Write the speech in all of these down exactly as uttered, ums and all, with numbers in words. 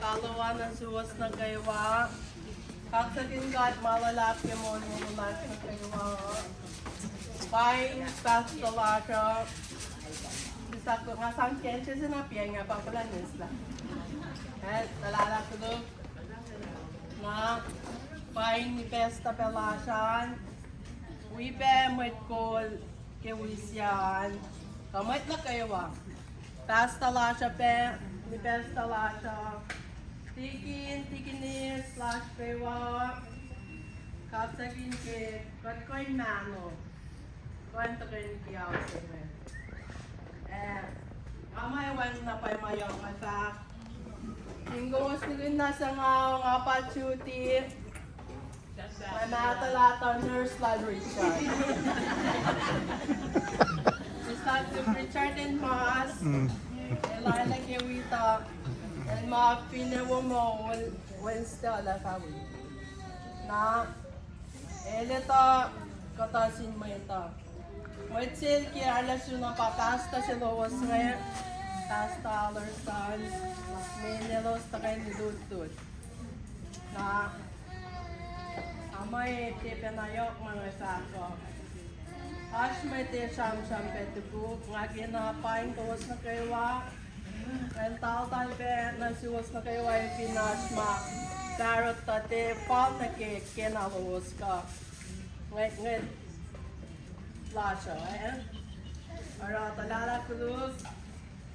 Kalweni nuh suwos nuh kwewa. Kaksakihn God ma luhlahp ke moul lasr nuh kwewa. Paing pastor lasr uh. Nga sang kacl se na piacng ah pa kuhlwacnslah. Eh, luhlahlfongi koluk. Na, paing pastor pac lasr an. Wi pac mwet kol ke wisiyacn, kuh mwet nuh kwewa. Pastor lasr uh pac, wi pastor lasr uh. Tikin, tikinis lasr kwewa. Kaksakihn ke kuht kuh in mahno, kuh in tuhkweni ke ao se inge. Eh, nga muh wacngihn na pwacye ma yohk ma fahk. In kowos nihkihn na sang nga, nga pa Judy. Nga mahtuh lah tuh nurse lal Richard. Sislah Richard in mas. Mm. El arlac ke wi tuh, el ma finne wo moul, Wednesday el ac fah wi. Na, el etuh kuhtuh sin mwet uh. Mwet se el ke arlac sun uh pa pastor se lowos inge, Pastor Allerson, meac elos tuhkweni lutlut. Na, nga muh tiac pacna yohk ma nga fahk uh. Oasr mwet ac sramsram pac topuk, nga kena paing kowos nuh kwewa. Nga taltal pac nuh suwos nuh kwewa fin oasr ma fahsruh tuh tiac fal nuh ke kena lowos kuh ngwet, ngwet lasr uh, eh? Oruh tuh luhlahlfongi koluk.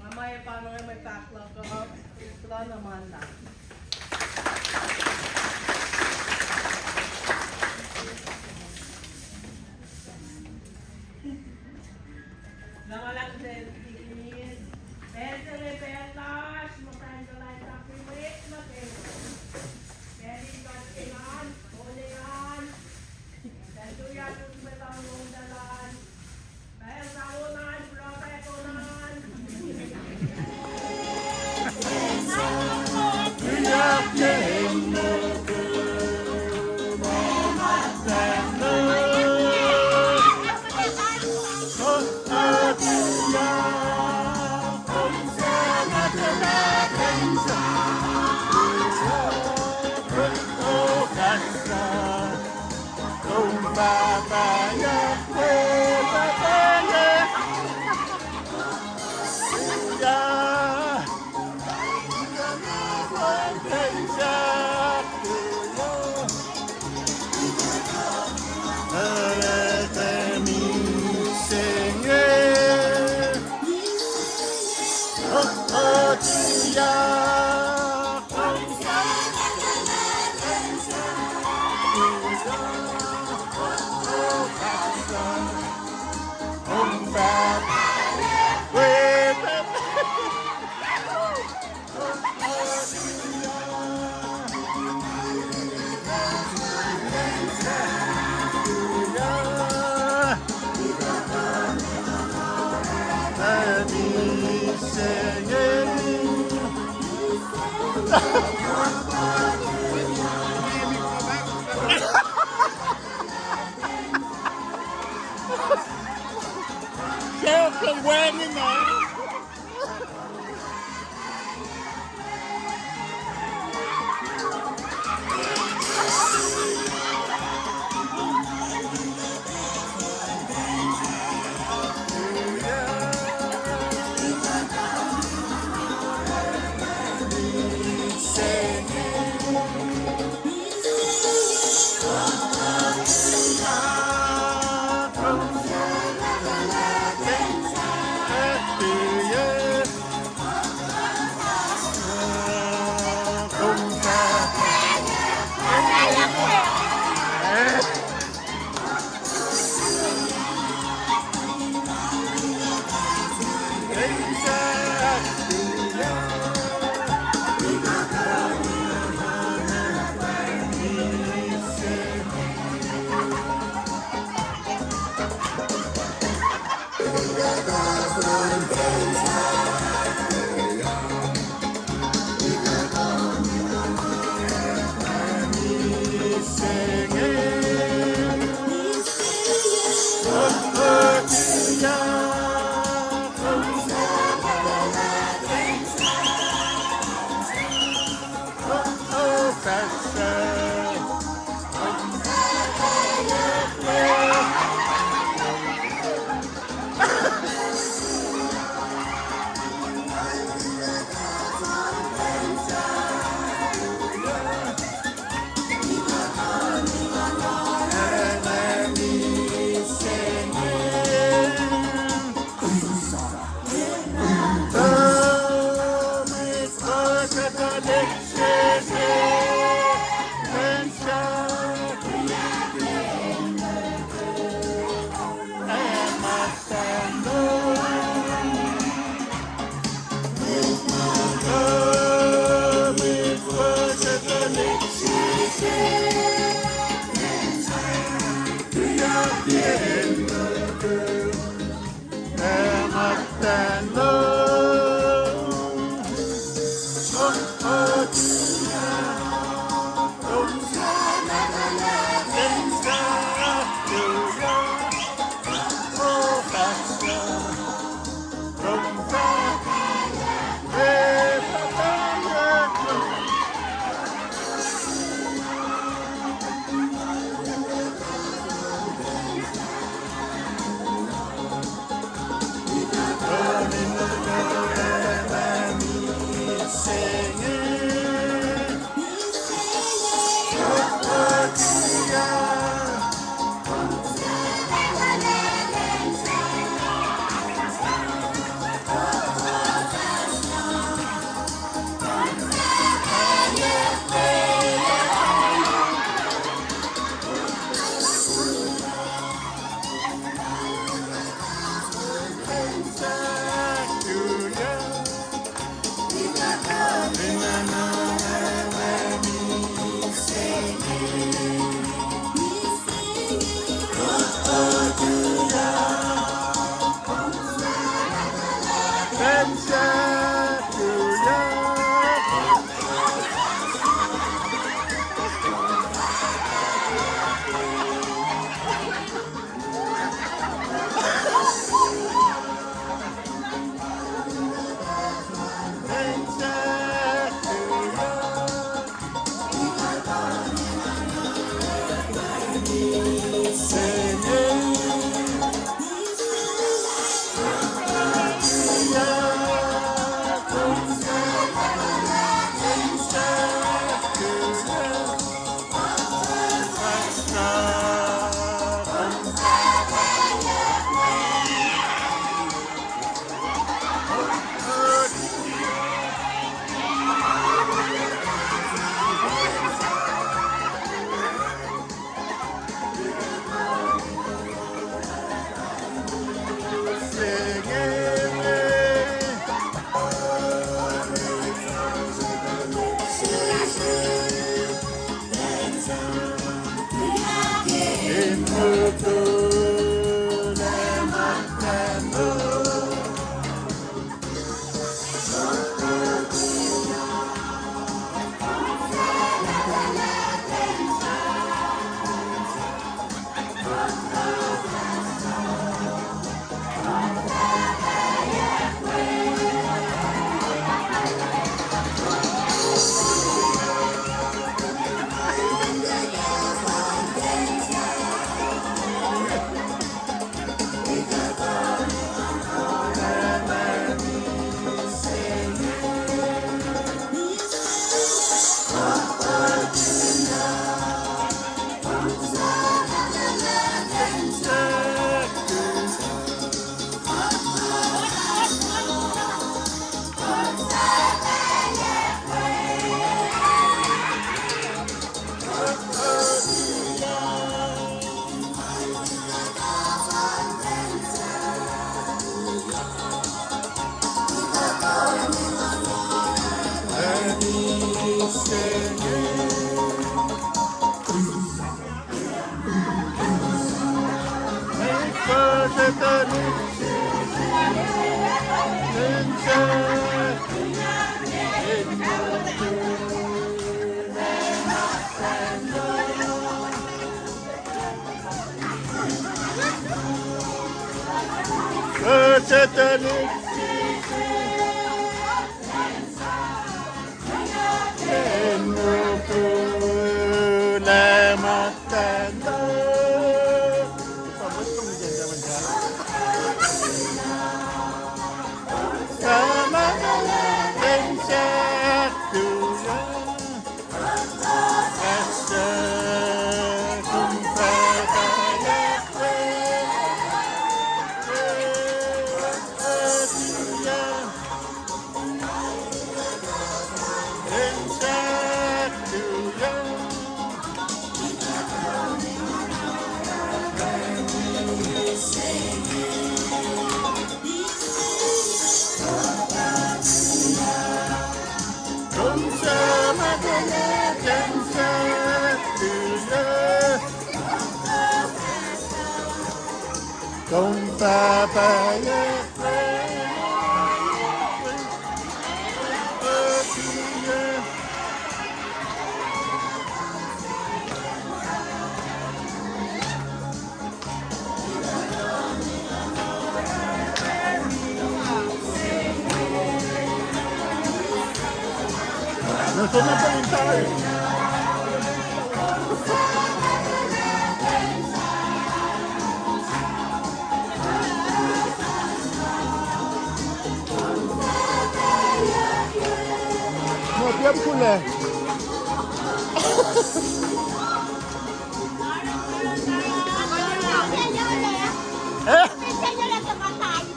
Nga muh pa inge mwe fahk luhk uh, kuloh na ma luhlahp. Luhngse lal Jisus Kraist, pacl se inge pacl lasr, muhtwacn se lal sahk mwet nuh kwewa. Pacl in kuht ke an, ole an, pacl tuyak ut me sang lom dalan.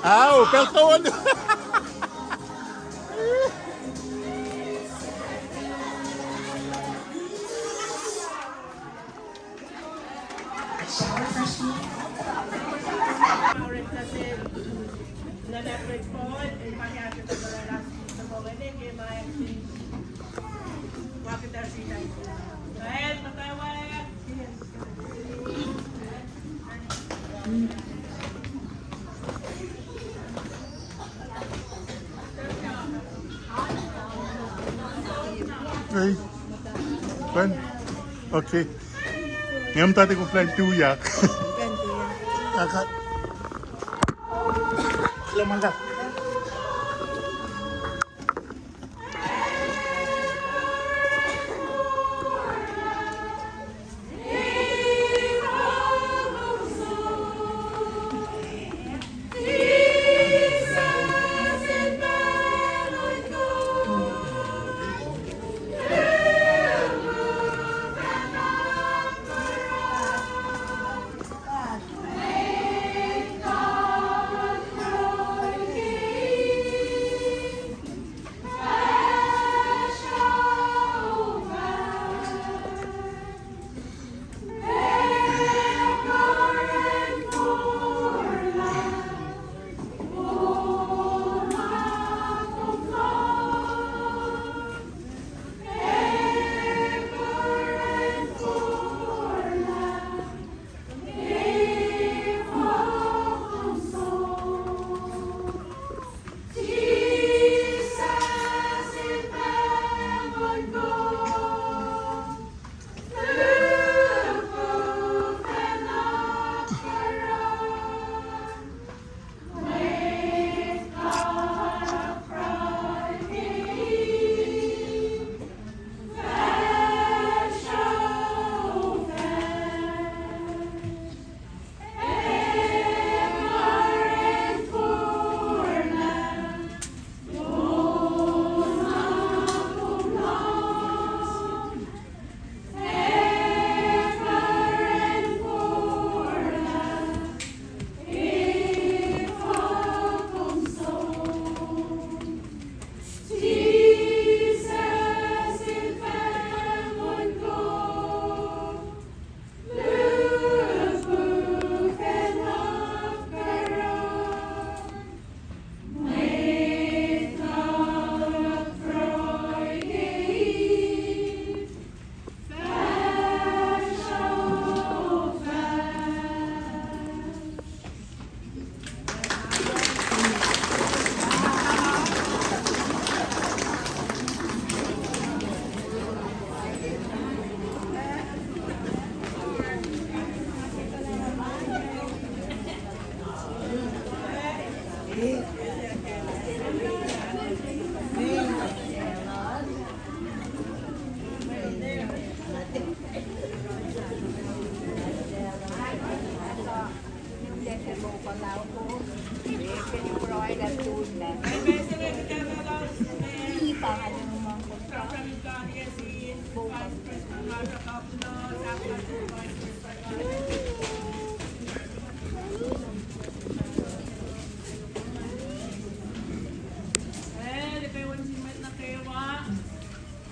Au, pacl kawuck. Ei. Fun. Okay. Nga muhta tiac koflah in tuyak. Tuyak. Aka. Kuloh ma luhlahp.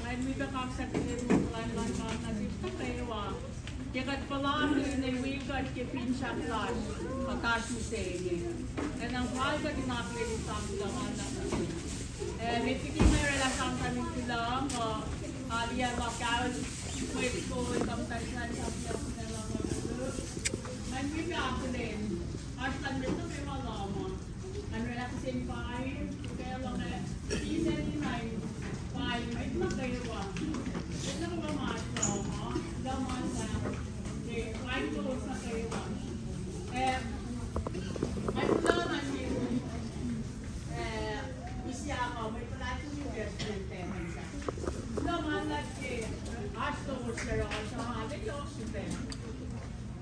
Nga wi pac kaksak ke lwen luhn God nuh sesr nuh kwewa. Ke kuht puhlakihn ac wi kuht ke finsrak lasr, kuht oasr mihsenge. Ac na fal kuht in akihlen sang kuloh ma luhlahp nuh sel. Ac met liki mwe orwaclah sramsram in kuloh, kuh, alia ma kahl, mwet kol, kuh muhtwacn sramsram, kuloh ma luhlahp nuh sel. Nga wi pac akihlen, oasr luhn mwet nuh kwewa lohm uh. Nga orwaclah kihsen pain, kuloh ma, kihsen pain, mwet nuh kwewa. Mwet nuh kwewa ma oasr lohm uh, kuloh ma luhlahp, ke pain kowos nuh kwewa. Eh, nga kuloh na nuh sin, eh, Isiaka, mwet luhlahlfongi prestuhn in Tafunsak. Kuloh ma luhlahp ke oasr lowos yohrohsr uh, arlac yohk srihpac.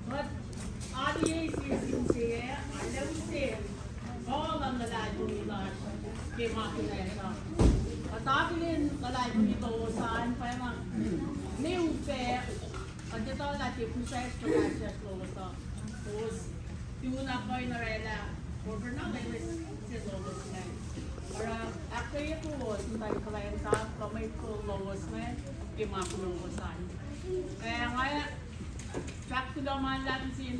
Kuht arlac sie sin sie, arlac use kuh luhn luhlahlfongi lasr ke ma kunacsr uh. Kuht akihlen luhlahlfongi lowos an, pacna ne upac, kuht etuh lah ke pihsracsr kunacsr lowos uh, kowos tu na kuh in orwaclah governor lowos se lowos inge. Oruh ahkkweye kowos in muhta kuhlwacnsap kuh mwet kol lowos inge ke ma kunacsr an. Eh, nga fahk kuloh ma luhlahp nuh sin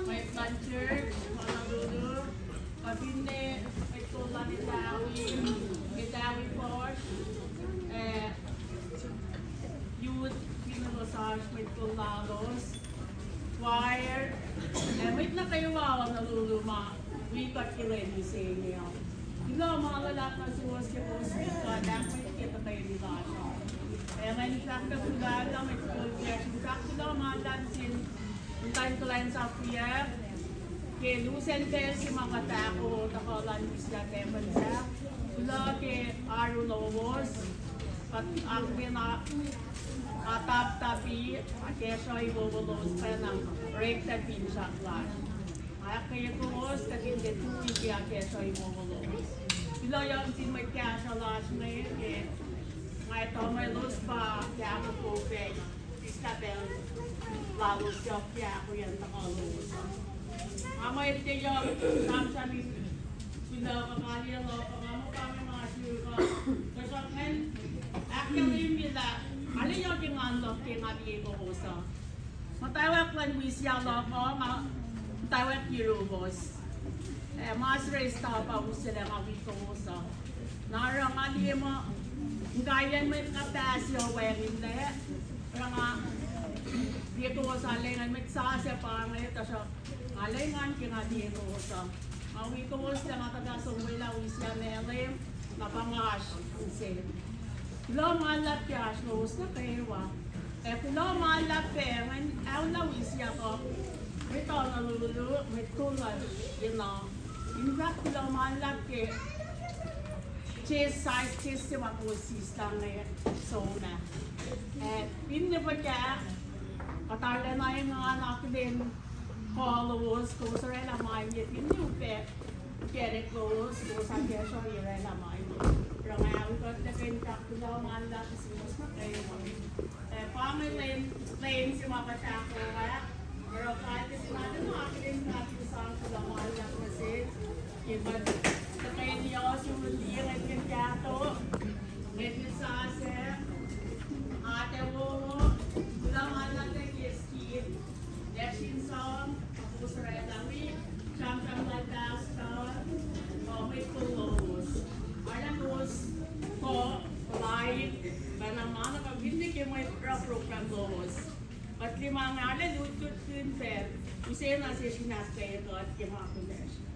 mwet luhn church, Honolulu, kuh finne mwet kol luhn Etawi, Etawi Posh, eh, youth, finne elos oasr mwet kol lalos, choir, ac mwet nuh kwewa Honolulu ma wi kuht ke lwen mihsenge uh. Kuloh ma luhlahp nuh suwos ke kowos wi kuht ahkkweye ke tuhkweni lasr uh. Ac nga fahk kuloh ma luhlahp nuh sin mwet kol wiyacsr, fahk kuloh ma luhlahp nuh sin muhtwacn kuhlwacnsap wiyuck ke lusen pacl se ma kuht ahkoo tuhkuh luhn Isiaka Tafunsak. Kuloh ke oaru lowos, kuht akihlen ataptapi, akacsruhi wowo lowos pacna oreklac finsrak lasr. Nga ahkkweye kowos kuht in tiac tui ke akacsruhi wowo lowos. Kuloh nuh sin mwet kahsruh lasr inge ke nga etuh muh elos pa kahkofo pac Easter pacl lalos yohk ke ahkoeyacn tuhkuh lowos uh. Nga mwet tiac yohk sramsram in kuloh kuh kaliyac luhk uh, nga muh pa inge ma suk uh. Tuhsruhk ngan ahkkahlwemye lah arlac yohk engan luhk ke nga liye kowos uh. Muhtwacwacack luhn wi se luhk uh, nga muhtwacwacack yuruwos. Eh, ma sres tapa uselah nga wi kowos uh. Na oruh nga liye muh inkaiyacn mwet nga pahs yohk wacngihnlac, oruh nga liye kowos arlac engan, mwet sasuc pa inge, tuhsruhk nga arlac engan ke nga liye kowos uh. Nga wi kowos lah nga tuhfah som welah wi se Malem, na pa nga oasr mihsenge. Kuloh ma luhlahp ke oasr lowos nuh kwewa. Ac kuloh ma luhlahp pac ngan aolah wi se uh, mwet Honolulu, mwet kol lasr inge. In fahk kuloh ma luhlahp ke chest size, chest se ma kowos sislah inge som ah. Ac finne fuhkah, kuht arulacna engan akihlen kuh lowos, kowos orwaclah ma inge, finne upac inkacnek lowos, kowos akacsruhi orwaclah ma inge. Oruh nga wi kuht nuh ke in fahk kuloh ma luhlahp nuh suwos nuh kwewa. Eh, pa inge lwen, lwen se ma kuht ahkoo ah. Oruh kuht ke sina ma akihlen kuht in sang kuloh ma luhlahp nuh sel. Ke kuht tuhkweni ohsun liye ngwetngwet kahto, ngwetngwet sasuc, atac wowo, kuloh ma luhlahp ke skit, ac sin sang, kowos orwaclah wi sramsram lal pastor, kuh mwet kol lowos. Arlac kowos kuh, kuh live, pacna ma na kuh finne ke mwet oruh program lowos. Kuht liye ma inge arlac lutlutkihn pac, use na se sin ahkkweye kuht ke ma kunacsr.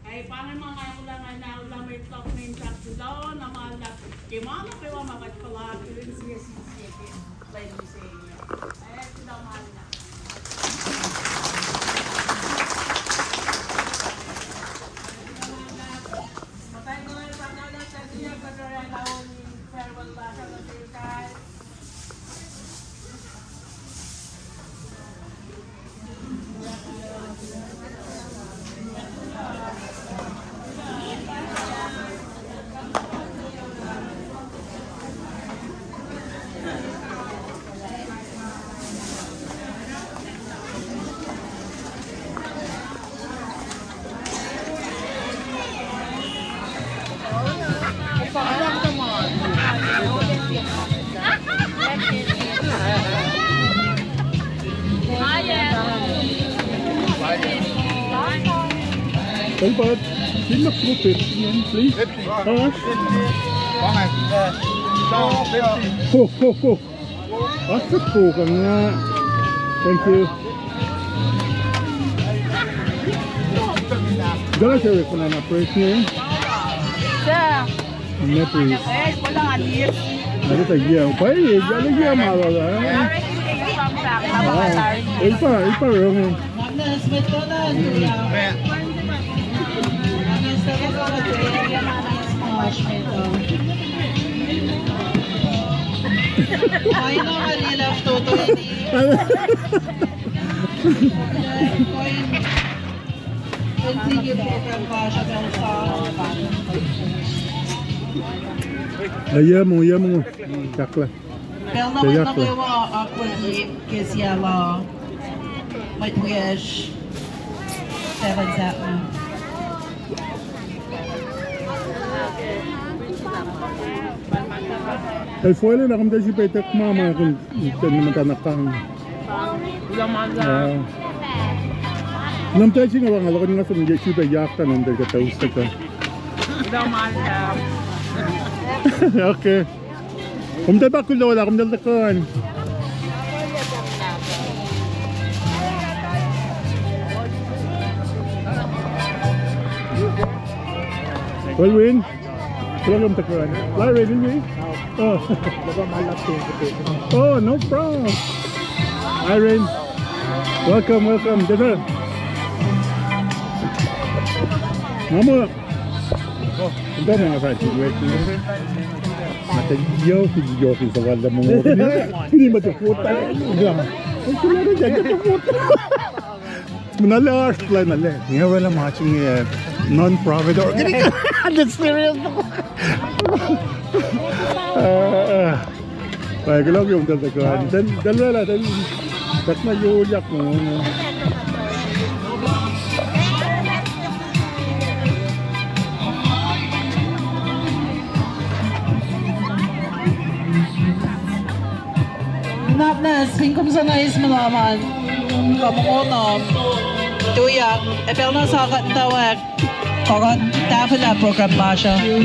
Ac pa inge ma nga ac oruh, nga ac oruh mwet luhk in fahk kuloh na ma luhlahp ke ma nuh kwewa ma kuht puhlakihn sie sin sie ke lwen mihsenge. Ac kuloh ma luhlahp. Hey, bud, can you go fifty yen, please? Fifty. How much? Fifty. Go, go, go. That's the coke, uh, thank you. Dala sere kuna na price ne? Sir. Ne price. Ake ta ye, pa ye, jale ye ma la la. Ah, ipa, ipa rong. Yac mongo, yac mongo. Yakla. Pacl na mwet nuh kwewa akwucki ke sie la mwet wiyacsr seven sahk na. El foilen akomtahl srihpac tek ma ma kun ten muhtana kang. Nom tahl singucul nga luhkeni nga som ye srihpac yak ta nom tahl kuhtuh usaka. Okay. Kom tahl pa kuloh lah kom tahl tuhkuh an. Well, Win. Kuloh lah kom tuhkuh an. Larry, Larry, Larry. Oh. Oh, no problem. Irene. Welcome, welcome. Yes, sir. Mama. Ito na nga sa situation. Mata yoki, yoki sa wala mo. Hindi ma tukota. Hindi ma tukota. Muna la arskla na le. Nga wala matching, eh, non-profit organization. That's serious. Ah, ah. Baik, lagi om tal tekan. Dan, dan wala, dan. Tak na yoyak mo. Nap na, singkum sana is malaman. Kamongo na. Tuyak, epel na sakat tawak. Kogot tahfwelah program lasr uh.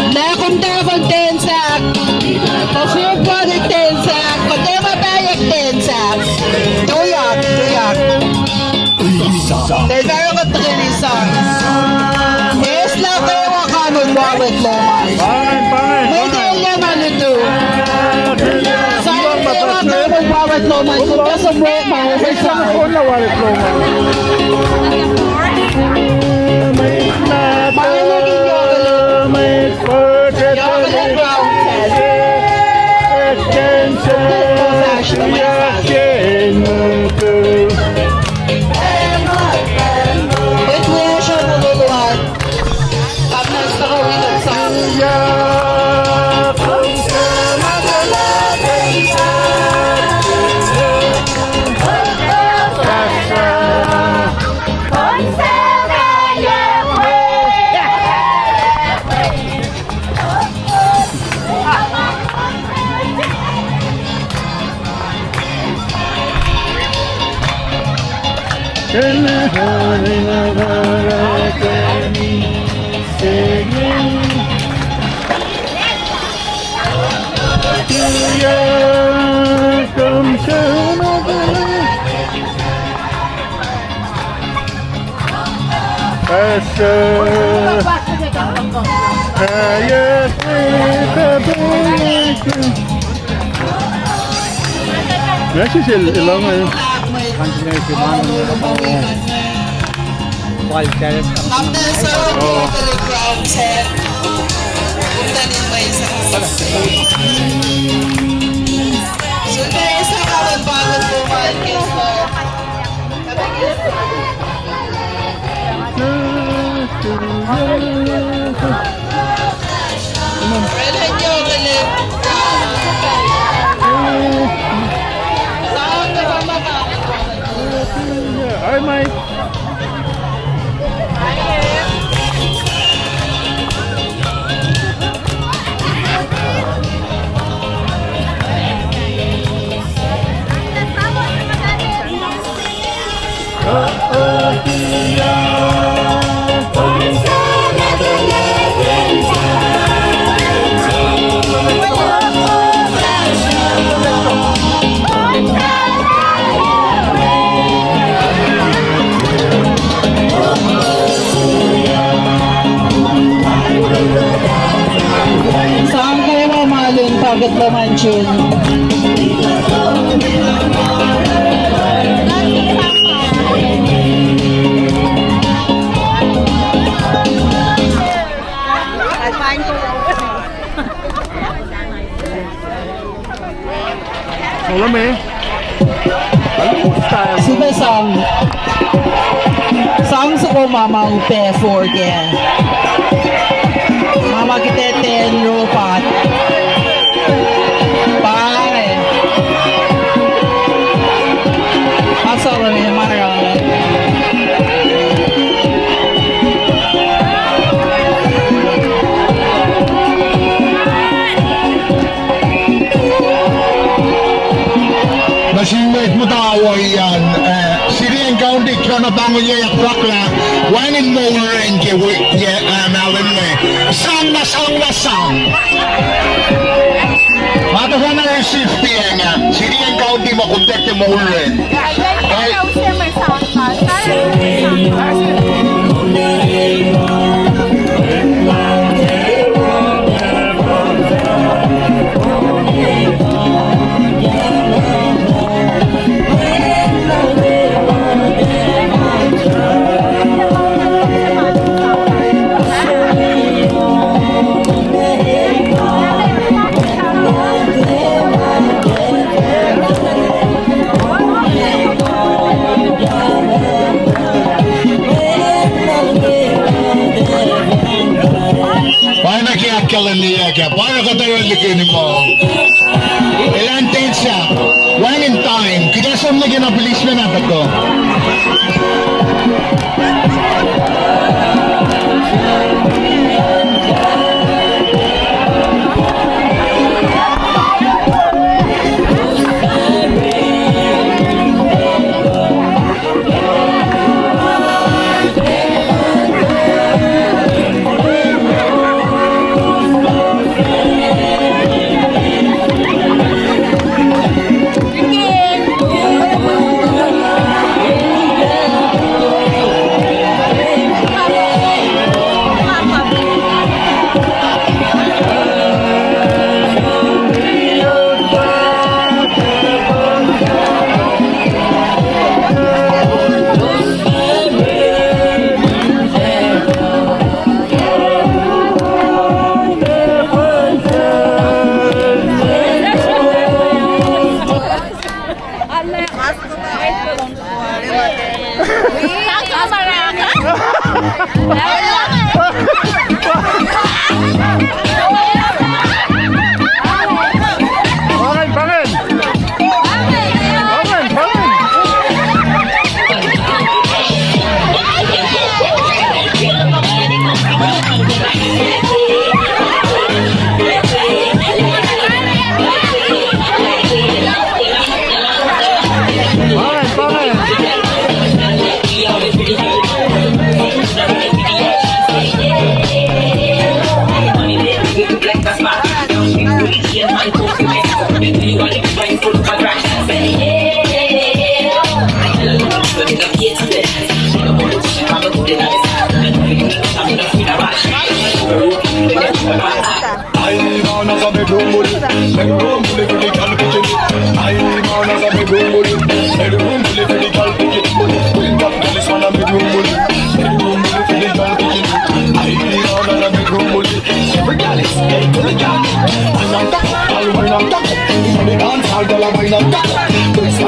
Na kom tahfuh ten sahk, kom fihl pwacye ten sahk, kom tema pahyuck ten sahk. Tuyak, tuyak. Teparongo tuhlihk Lisa. Eslah kwewa kanon wawet lom an. Fine, fine, fine. Mwet elyah ma lutu. Sa kwewa kanon wawet lom an. Kuhtuh som wet ma wet sa. Kuhtuh wawet lom an. Ma lutu yohk. Yohk. Pastor. Ah, yes, yes, yes. Nga sisel, elang, eh. Continue si man, eh, wal, eh. Oh. All right, Mike. Sang kwewa ma lun paket luhman June. Oleme. Sibe sang. Sang soko ma ma upac four ke. Ma ma kihte ten robot. Pare. Asoleme ma ra. Nuh sin mwet muhta woiyan, eh, City and County, kona pangulyayak pakla, wacngihn moul ren ke wi-, ye, eh, malin me. Sang na, sang na, sang. Ma tuhfahna receive piyacng, City and County ma kom tiac ke moul ren. Pa na ke ahkkahlwemye ke, pa na kuht oruh liki nimo. Elan tensa. Wacngihn time. Kuht ac som nuh ke na policeman ah tuhkuh.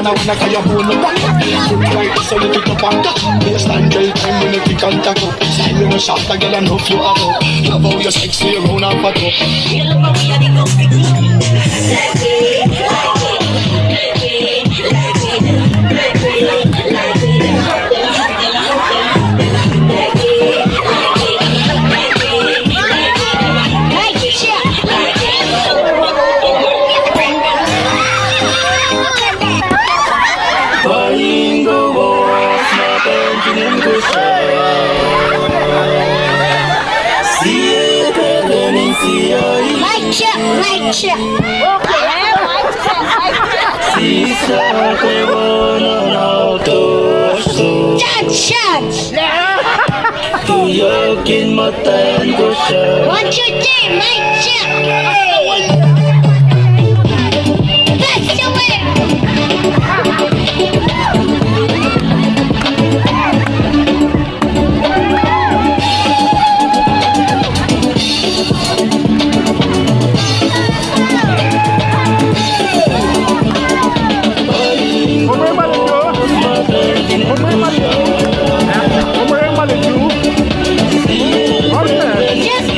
Now when I call your phone, no one. Look like this, so you pick up and talk. Baseline tell time when you kick and tackle. Say you a shot, I get enough, you have up. Love how you sexy, you round and fat up. Mic check, mic check. Chance, chance. One, two, three, mic check. That's the way. Just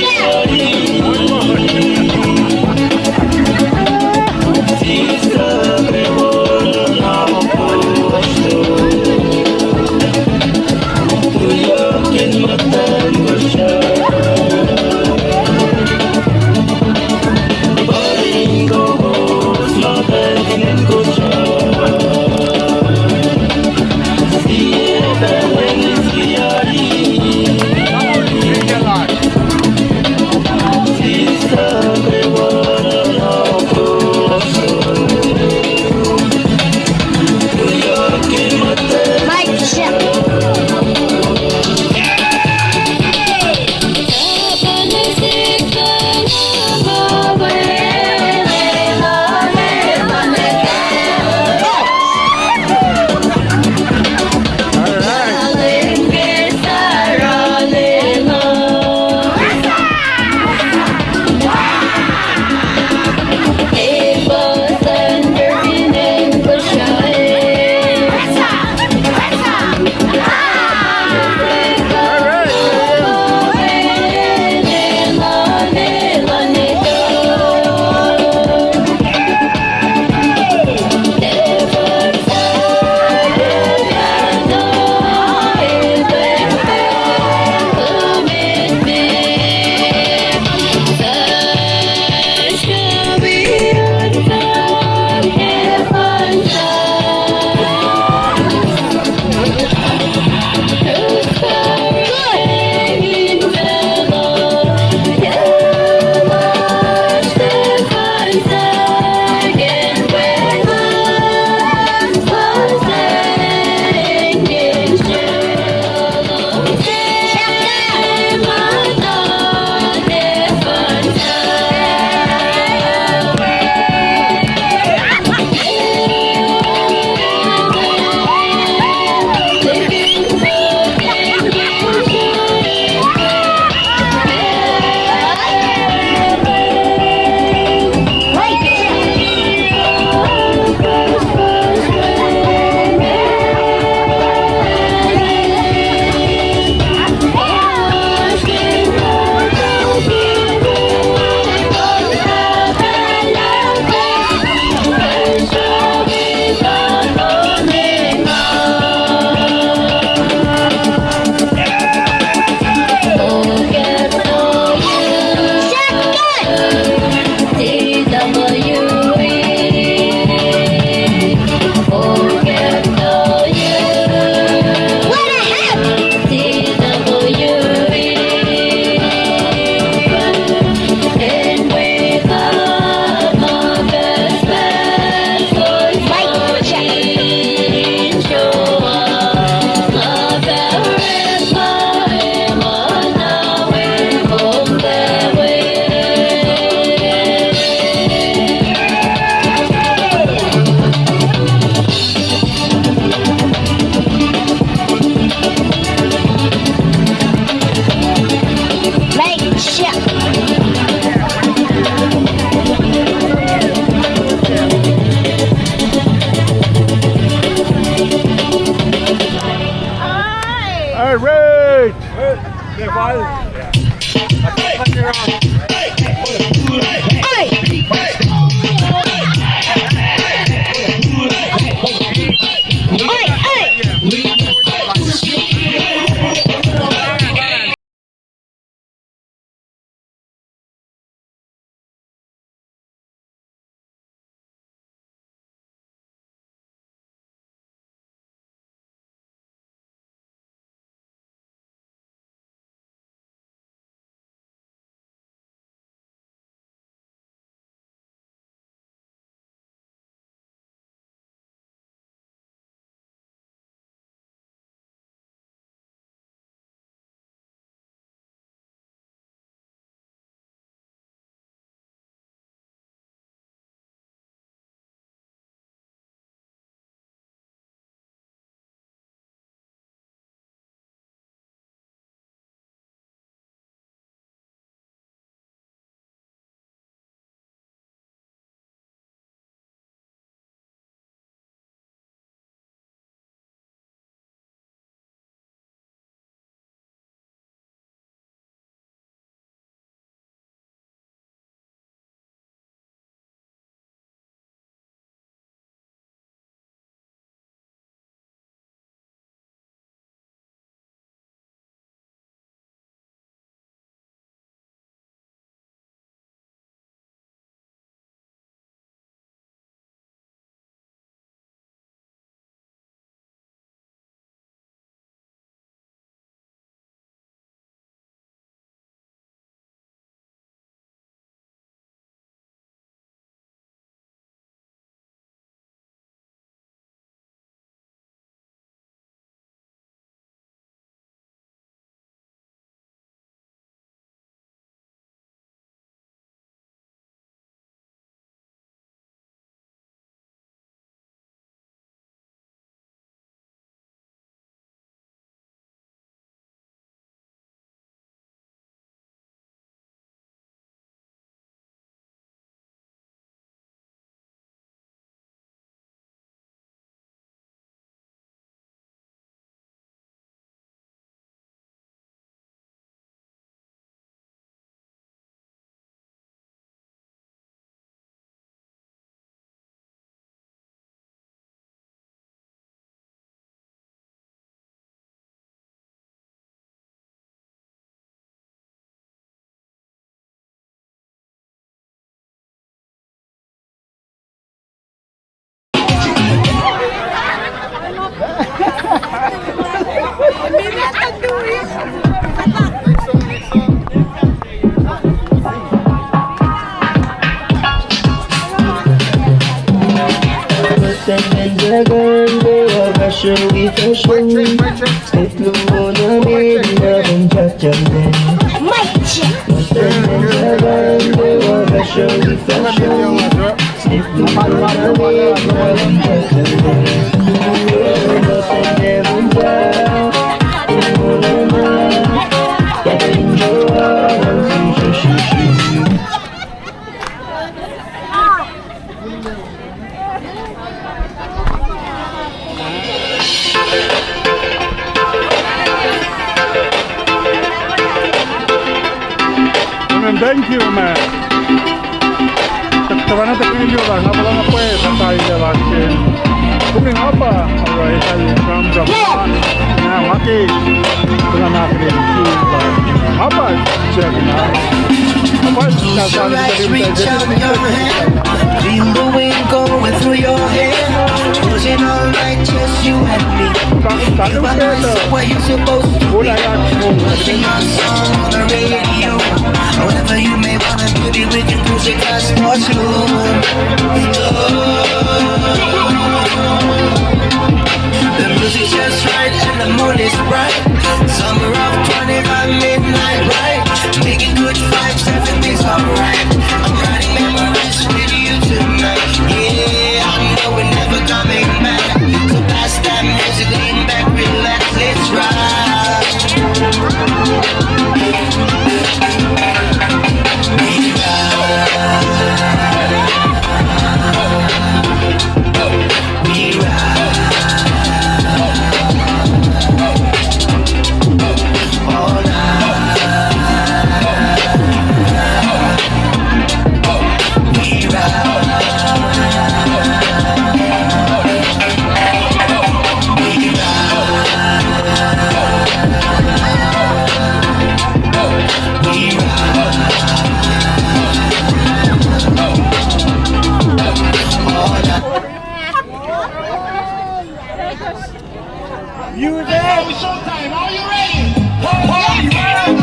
Mic check, mic check. Mic check. Amen. Thank you, man. Tuhfahna tuhkweni liye lah nga puhla na pwacye, sa tailaclah ke. Kumin apa, alright, I come from. Now, okay. Puhla na ke. Apa, check it out. Apa, Reach out your hand. Feel the wind going through your hair. Closing all night, just you and me. Give our minds to where you're supposed to be. Putting our song on the radio. However you may wanna put it, we can push it past the moon. The music's just right and the moon is bright. Summer of twenty-five midnight, right? Making good vibes, everything's alright. I'm writing memories with you tonight. Yeah, I know we're never coming back. So pass that music, lean back, relax, let's ride. You there? It's showtime. Are you ready? Are you ready?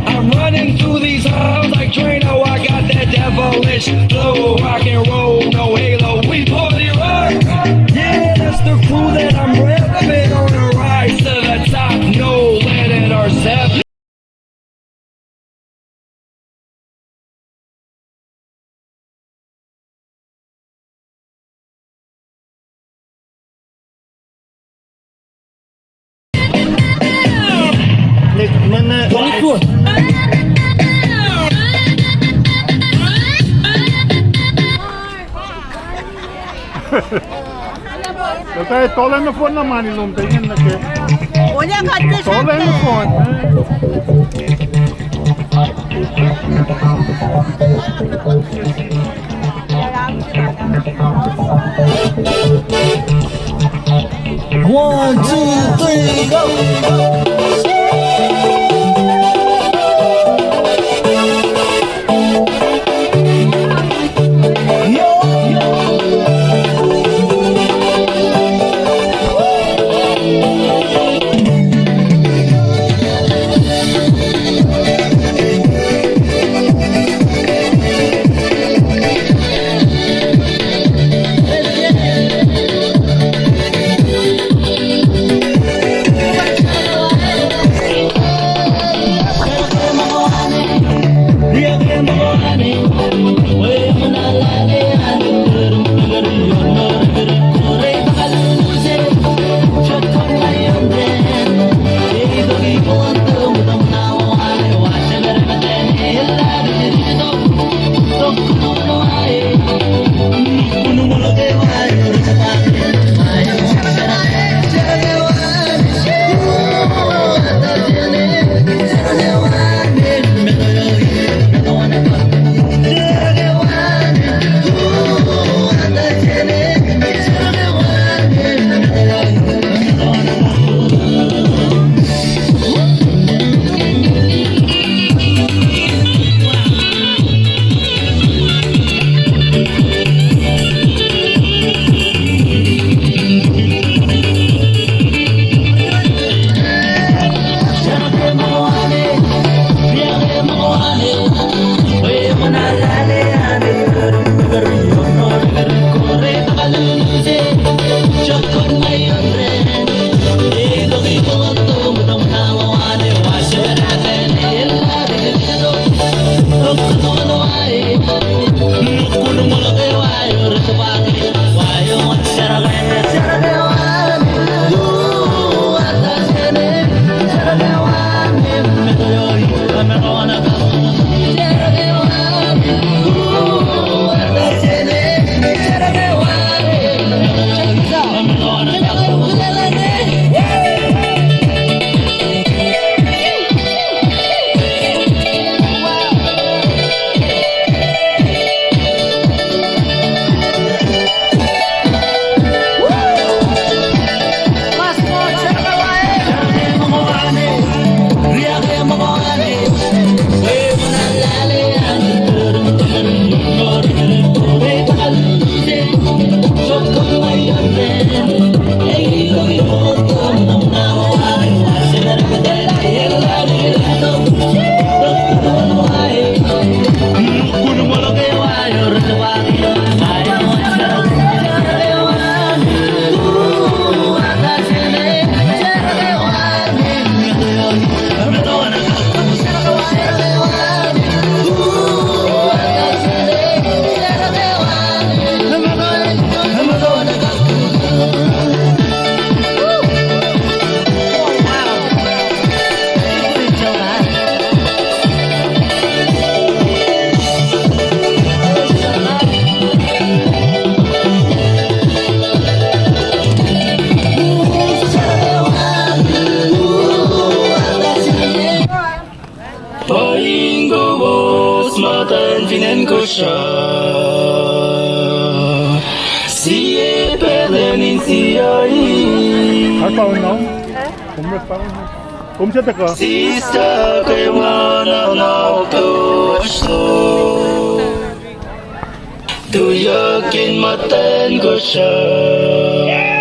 I'm running through these halls like Drano. I got that devilish flow, rock and roll, no halo. We party rock. Yeah, that's the crew that I'm repping. On the rise to the top, no letting ourselves. Tuh tolacna nohfohn na mani lom tuh ingena ke. Tolacna nohfohn. One, two, three, go! Pa in kowos muhtwacn fin acn Kosrae, sie pacl in sie. Arpauna. Kom se tuhkuh. Sista kwewana na Kosrae. Tuyak in muhtwacn Kosrae.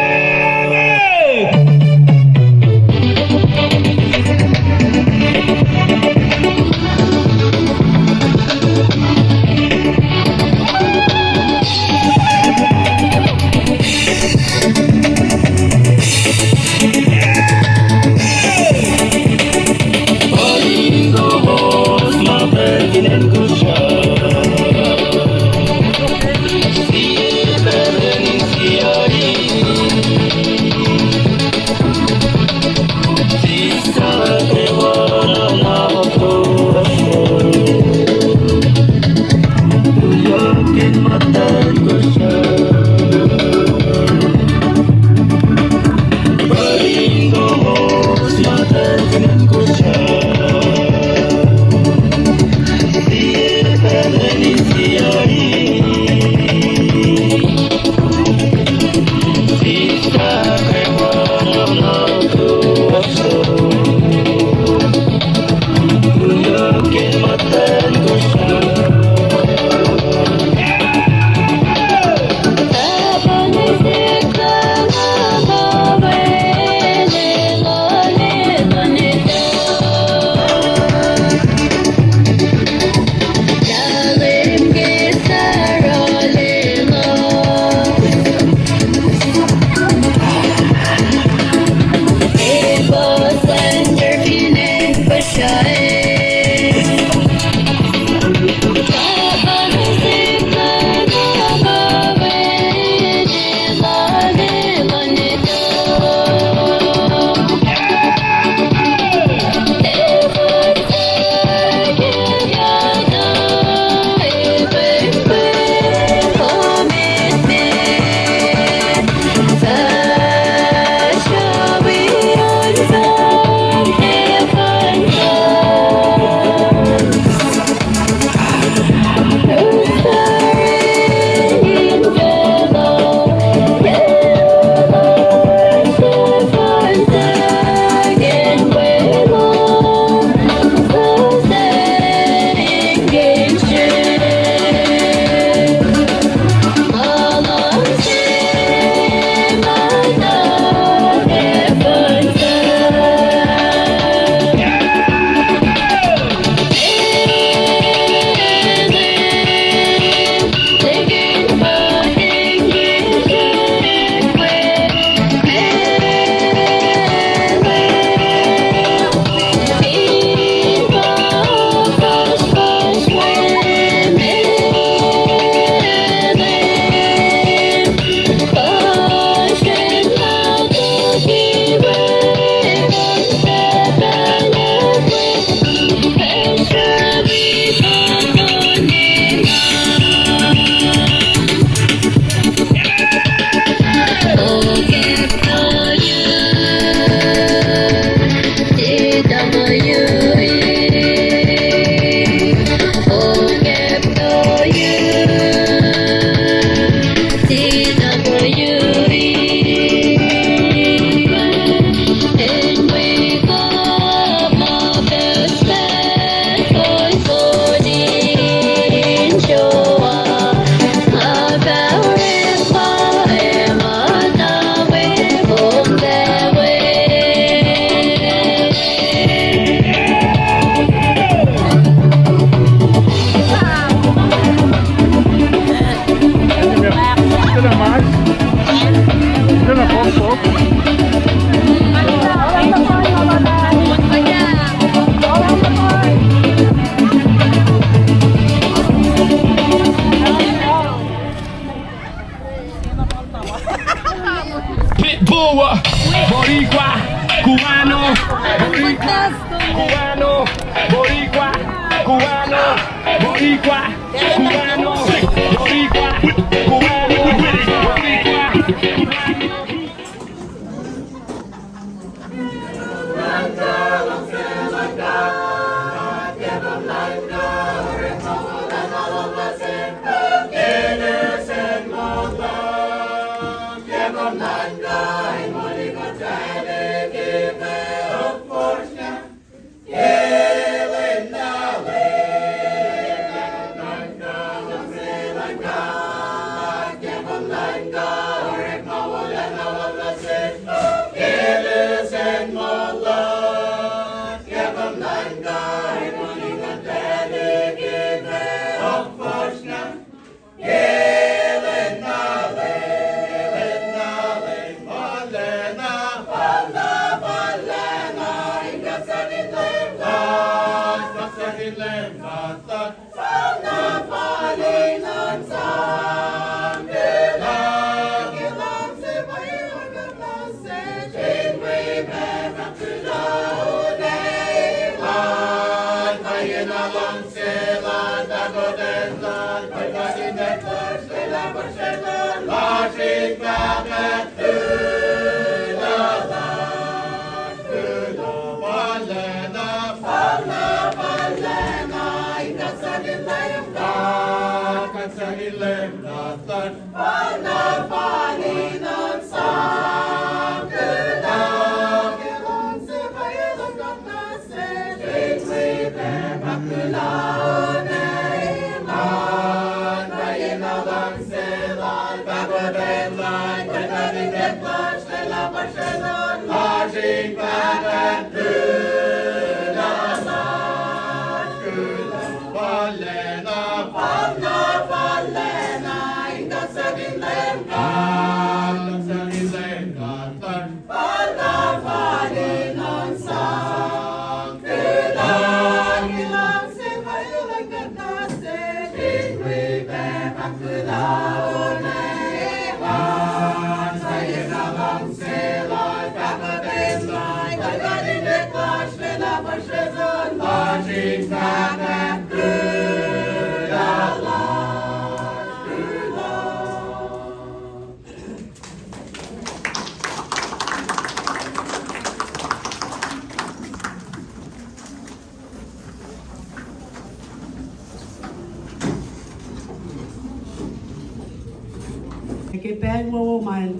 Ke pacl wowo ma el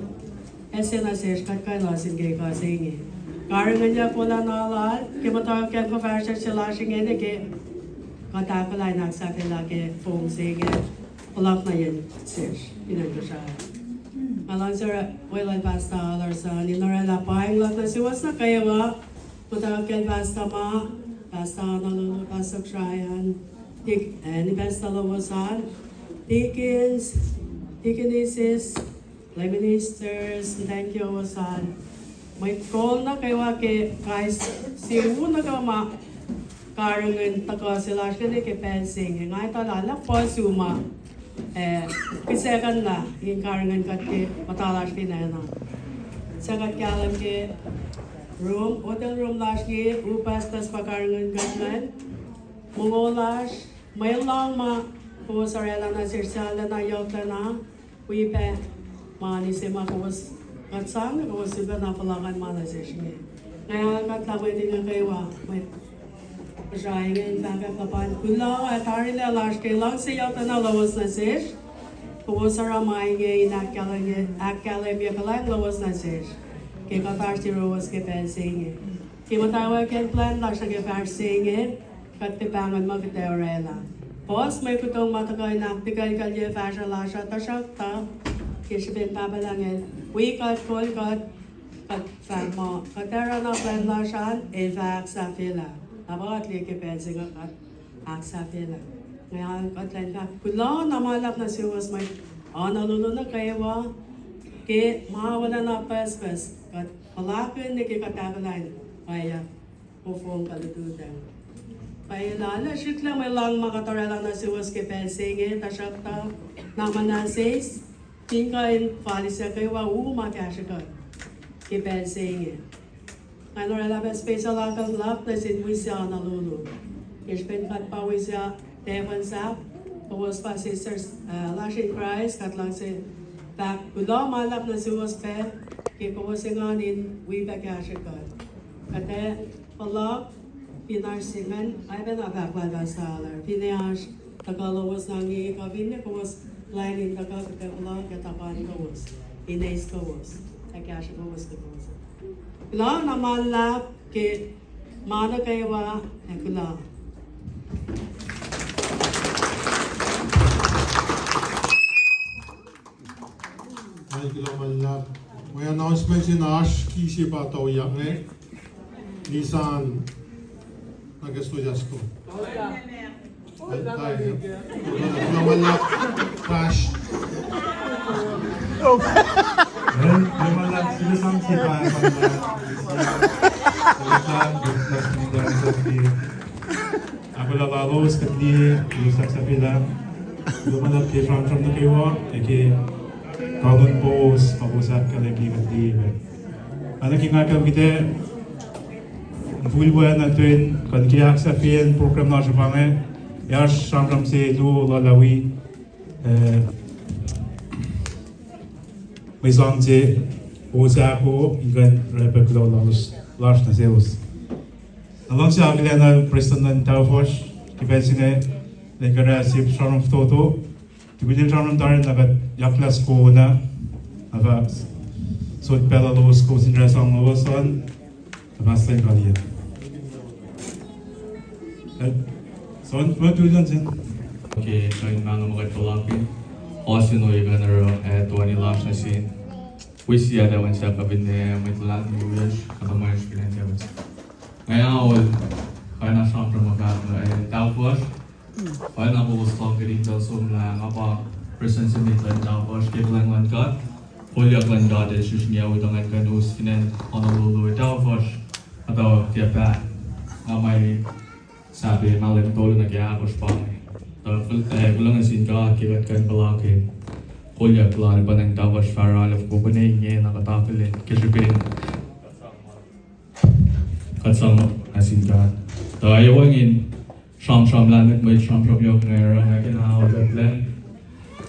ase nuh sesr kuht kuh in losin ke kuh se inge. Karihngihnyuck wolacna lal ke muhtwacwacack kuhfahsryucsr se lasr inge nuh ke kuht ahkolah in ahksahfyelah ke fong se inge, puhluhk nuh yen sesr fin acn Kosrae. Nga luhngse weluhl Pastor Larson in orwaclah paing luhk nuh suwos nuh kwewa, muhtwacwacack Pastor ma, Pastor Honolulu, Pastor Tryon, Dik-, eh, Pastor lowos an, deacons, deaconesses, lay ministers, thank you, lowos an. Mwet kol nuh kwewa ke kais sie u nuh kwewa ma karihngihn tuhkuh se lasr inge ke pacl se inge. Nga etuh lah puhs u ma, eh, kihsackuhnlah in karihngihn kuht ke muhta lasr fin acn an. Suc kuht kahlwem ke room, hotel room lasr inge, u pucspucs pa karihngihn kuht ingacn. Mongo lasr, mwe lohng ma kowos orwaclah nuh sesr, suc arulacna yohklacna, wi pac mani se ma kowos kuht sang, kowos sifacna puhla kuh in ma nuh sesr inge. Nga ahkuhtweyac mwet inge kwewa, mwet Kosrae inge, in fahkwack luhpan kuloh ac tarilac lasr ke luhngse yohklacna lowos nuh sesr. Kowos oruh ma inge in ahkkahlwemye, ahkkahlwemye kuhlwacng lowos nuh sesr ke kuht oasr yuruwos ke pacl se inge. Ke muhtwacwacack plwacn lasr nuh ke fahsr se inge, kuht tiac pahngon muh kuht ac orwaclah. Puhs mwe kutong ma tuhkuh in ahktikelkelye fahsruh lasr uh, tuhsruhktuh ke srihpen Pahpah Lucng El wi kuht, kol kuht, kuht fahk muh kuht ac oruh na plwacn lasr an, El fah ahksahfyelah. Na pa kuht liye ke pacl se inge kuht ahksahfyelah. Nga kuht lwen fahk kuloh na ma luhlahp nuh suwos mwet Honolulu nuh kwewa ke ma wolacna pucspucs kuht puhlakihn nuh ke kuht ahkolah in oacyacpac ofong kuh lututacng. Pwacye lah srihklac mwe luhng ma kuht orwaclah nuh suwos ke pacl se inge, tuhsruhktuh na muhnahs eis fin kuh in fal suc kwewa u ma kahsrwe kuht ke pacl se inge. Nga orwaclah pac special akucl luhk nuh sin wisacl Honolulu. Ke srihpen kuht pa wisacl Tacfuhn Sahp, Kowos pa sisters, uh, lasr in Christ, kuht luhngse fahk kuloh ma luhlahp nuh suwos pac, ke kowos engan in wi pac kahsrwe kuht. Kuht ac puhla fin oasr se ingacn, ac pacna fahk lah Pastor Haller, finne oasr tuhkuh lowos na nge, kuh finne kowos plwacn in tuhkuh, kuht ac puhla ke tuhpan kowos, in eis kowos, ac kahsrwe kowos ke kowos. Kuloh na ma luhlahp ke ma nuh kwewa, ac kuloh. Ai, kuloh ma luhlahp. Mwe announcement se na oasr ki se pa toyak inge. Nisan, na ke stojasko. Ai, ai, kuloh ma luhlahp. Crash. Kuloh ma luhlahp, sila sang se pa, ma luhlahp. Kuloh ma luhlahp, kuloh ma luhlahp. Ahkolah lalos kuht liye, kuloh sahflah. Kuloh ma luhlahp ke sramsram nuh kwewa, ac ke kalmacn pos, ma kowos ahkkahlwemye kuht liye. Oacna ke nga ahkkahlwemye kuht, mfulwac na ten, kuh ke ahksahfyeyacn program lasr uh pa inge, ac oasr sramsram se luo lalawi, eh, mwe sang se, kowos ahko, in kuh in oruh pac kuloh lalos, lasr nuh selos. Nga luhngse akihlen Prestuhn luhn Tafuhsr ke pacl se inge, Lenkera Sip sramsram fototo. Tukun el sramsram tari na kuht yaklah soko na, na fah sot pacl lalos kowos in sang lowos an, na fah sang kaliyac. Son, ma tulan sin. Okay, kain ma nga muh kuht puhlakihn. Oasr in ohiyac kuh in oruh, eh, toeni lasr nuh sin wi sie adawan sahk kuh finne mwet luhlahlfongi wiyacsr, kuh ma wiyacsr fin acn Tafuhsr. Nga ac ol, kain na sramsram ma fahk, eh, Tafuhsr. Oacna kowos lohng ke rin pacl somlah, nga pa prestuhn se met luhn Tafuhsr ke kuhlwacng luhn God. Kolyuck luhn God el srihsrngi ac utuckuh ngan kuh in us fin acn Honolulu, Tafuhsr. Kuhtuh tiac paht nga muh sahp mahlwem tolu nuh ke ahkosr pa inge. Tuh, eh, kuloh nuh sin God ke kuht kuh in puhlakihn kolyuck lal pa nacn Tafuhsr Farrell, fokoko ne inge na kuht akihlen ke srihpen kuht sang nuh sin God. Tuh ac wacngihn sramsram lahlmwetmwet, sramsram yohk inge oruh nga ke na auliyak lac.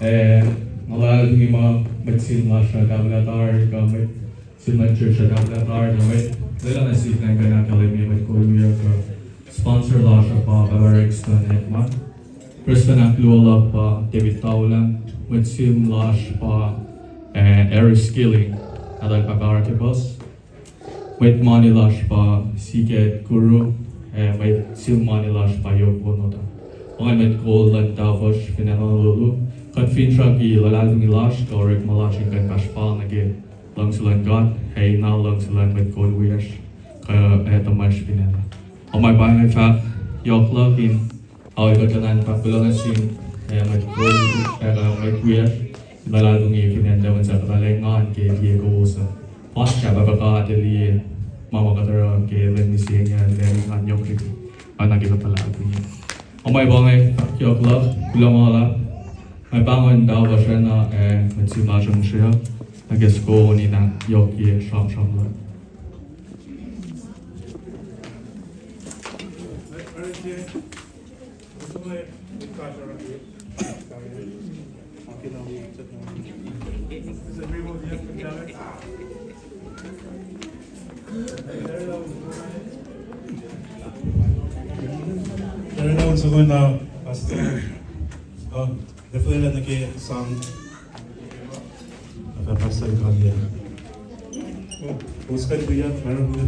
Eh, nga luhlahlfongi muh mwet sim lasr uh tahfwelah tari, kuh mwet sim luhn church uh tahfwelah tari, kuh mwet lwelah nuh sihk ngan kuh in ahkkahlwemye mwet kol wiyuck uh. Sponsor lasr uh pa Pahpah Rexton Ekman. Prestuhn ahkluo luhk pa David Taulang. Mwet sim lasr pa, eh, Harry Skilling, nahtuhl Pahpah Archibald. Mwet mani lasr pa Siket Kuru, ac mwet sim mani lasr pa Yoko Noda. Pa ingacn mwet kol luhn Tafuhsr fin acn Honolulu. Kuht finsrak luhlahlfongi lasr kuh orekma lasr in kuh in fahsr fal nuh ke luhngse luhn God, ac na luhngse luhn mwet kol wiyacsr, kuh ac tuhmwacsr fin acn. Ac ma pa inge fahk yohk luhk in aol kuht in fahk kuloh nuh sin, ac mwet kol, ac kuh mwet wiyacsr, luhlahlfongi fin acn Tafuhsr, kuht arulacna engan ke liye kowos uh. Fahsr ke Pahpah God El liye ma ma kuht oruh ke lwen mihsenge, lwen engan yohk liki. Oacna ke kuht luhlahlfongi. Ac ma pa inge fahk yohk luhk, kuloh ma luhlahp. Nga pahngon Tafuhsr na, ac mwet sim lasr uh srihk nuh ke soko in ahkyohkye sramsram luhk. Tari na on soko na, Pastor. Ah, definitely nuh ke sang. Apa Pastor Kalia. Oh, Pastor Kalia, meron mo.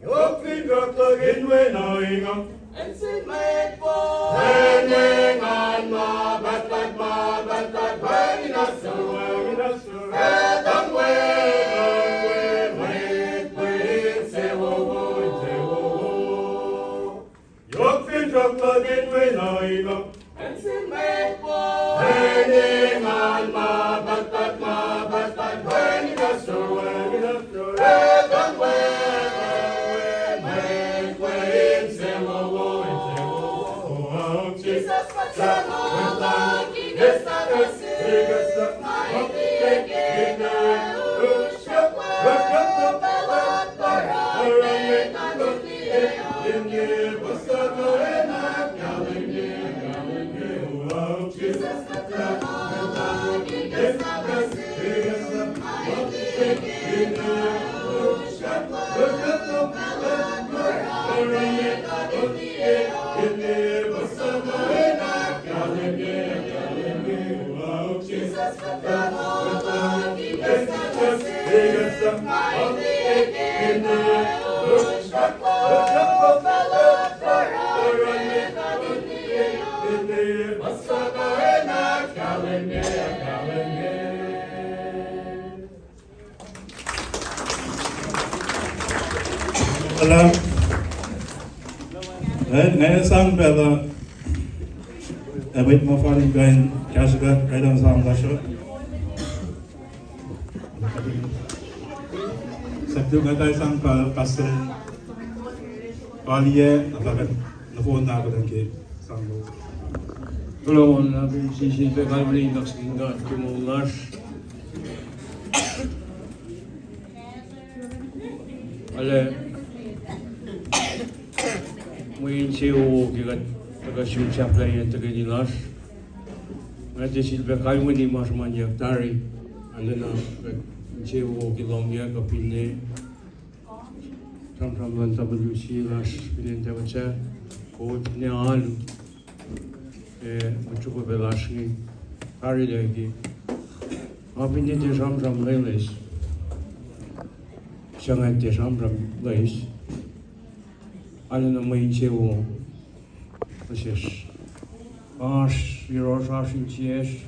Yohk fin sruhk luhk in wen ohinge, ensign mwet wo. Wen engan ma pahtpaht, ma pahtpaht, wacngihn ahsor, wacngihn ahsor. Etuh mwet, etuh mwet, mwet, mwet insewowo, insewowo. Yohk fin sruhk luhk in wen ohinge, ensign mwet wo. Wen engan ma pahtpaht, ma pahtpaht, wacngihn ahsor, wacngihn ahsor. Etuh mwet, etuh mwet, mwet, mwet insewowo, insewowo. Jisus Mwet Lahngo, Jisus Mwet Lahngo, Jisus Mwet Lahngo, Nga, nga sang pacl uh, ac mwet ma fal in kuh in kahsruh kuht, kuht in sang lasr uh. Sahp tuh kuht ac sang pa, Pastor Kaliyac, na fahk nohfohn na kuht in ke sang. Kuloh na pacl sisi pac kalweni nuh sin God ke moul lasr. Arlac mwe insewowo ke kuht tuhkuh sun sahflahiyac tuhkweni lasr. Nga tiac sifilpac kalweni ma sruhmuhnyuck tari. Arlac na kuht insewowo ke lohm yuck kuh finne sramsram luhn W C lasr fin acn Tacpacah, kowos finne alu, ac mwet sruhkwac pac lasr inge, tari liki. Nga finne tiac sramsram loeloes, suc nga tiac sramsram loeloes, arlac na mwe insewowo nuh sesr. Oasr yohrohsr, oasr insiyacsr,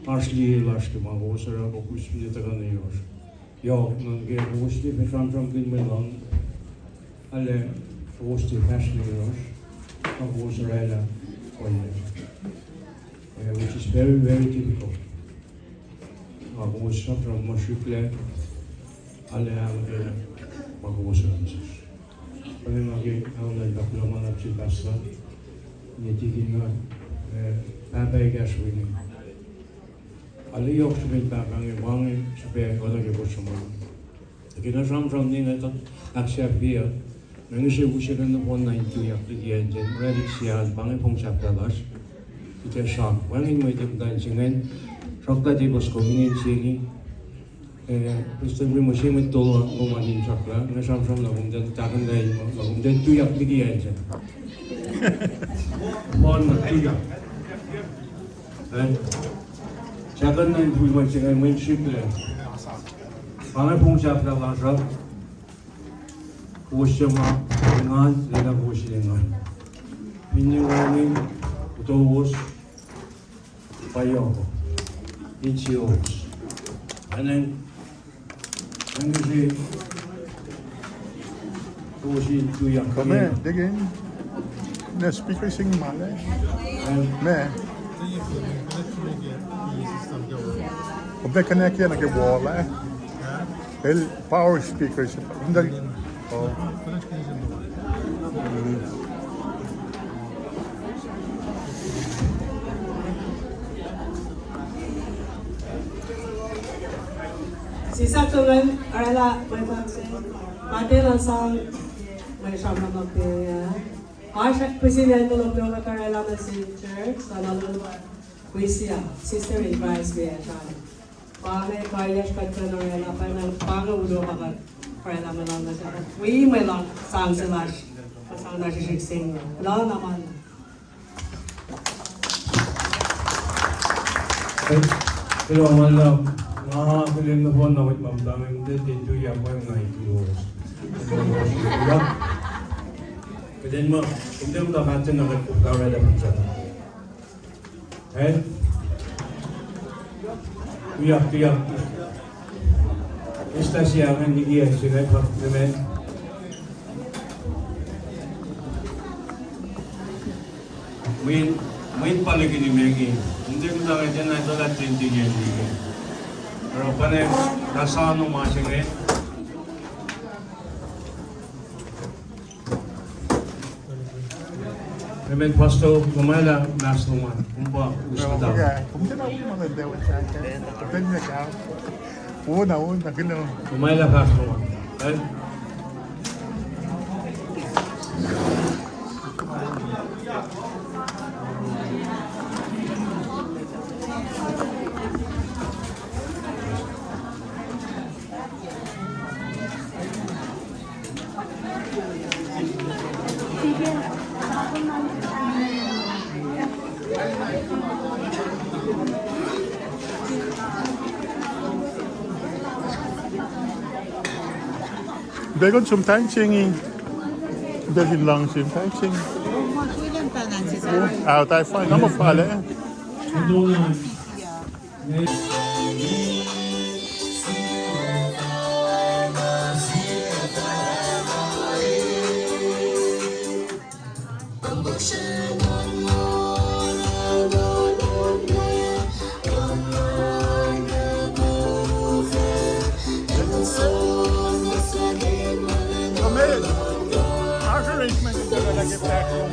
oasr liye lasr ke ma kowos oruh, kowos finne tuhkuh nuh yohrohsr. Yohk nuh ke kowos liye pac sramsramkihn mwe luhng, arlac kowos tiac fahsr nuh yohrohsr, na kowos orwaclah ohiyac, which is very, very difficult. Nga kowos sramsram ma srihklac, arlac ahkuhtweyac ma kowos oruh nuh sesr. Pwacnwacng nga ke aollah kuloh ma luhlahp sin Pastor, ne tikin na, eh, pahpah ekahsr wini. Arlac yohk srihpen pahpah inge, ma inge srihpac oacna ke kowos sruhmuhn. Ke na sramsram ne nga tuh ahksahfyelah, nga ngihsre use kuh nohfohn na in tuyak liki acn se, orwaclah siyah, pa inge fong sahflah lasr. Kuht ac sramsram, wacngihn mwet muhtwacn se ingacn, sruhklah tepuh soko ingacn se inge. Eh, Prestuhn Rimo, sie mwet tolu lom an in sruhklah, nga sramsram na kom tuh tahkuhnlah, na kom tuh tuyak liki acn se. Fon na tuyak. Eh, sahkuhn na in ful mwet se ingacn mwe srihklac. Pa inge fong sahflah lasr uh. Kowos suc ma engan, lwelah kowos in engan. Finne wacngihn, kowos pa yohk, insiyowos. Aneng, aneng se, kowos in tuyak. Come, dig in. Na speaker sing male. Me. Kom ta connect nuh ke wall, eh? El power speaker se. Oh. Sislah tuh ngan oraclah mwe fahk se, ma tiac luhn sang, mwe sramsram nuh ke, ah, oasr pihsacn envelope nuh ke oraclah nuh sin church, sana lun Wisia, sister in Christ we sram. Pa inge kuhiyacsr kuht kuh in oraclah, pa inge, pa inge ulo ma kuht oraclah mwe luhng nuh sel, wi mwe luhng sang se lasr, sang na srihsrihk se inge. Kuloh na ma na. Kuloh ma na, nga fihlin nohfohn na mwet ma muhta inge, tiac tuyak ma nga itulos. Kuht in muh, kom tiac muhta fahsr na kuht kuh oraclah pihsacn. Eh? Tuyak, tuyak. Estacia ngan niki ac se inge pa, amen. Mwet, mwet pa likini mengi. Kom tiac muhta inge, tiacna etuh lah twenty years liki. Oruh pa inge, kasano ma se inge. Amen, Pastor, kom oraclah mas lom an, kom pa us muhta. Kom tiacna wi ma ngan dewa sa, kom tiacna ka. Wona, wona, kuloh. Kom oraclah fahsr lom an. Eh? Becon som time se inge. Becon luhngse time se inge. Out, I find. I'm a file. Amen. Our arrangement is gonna get back home.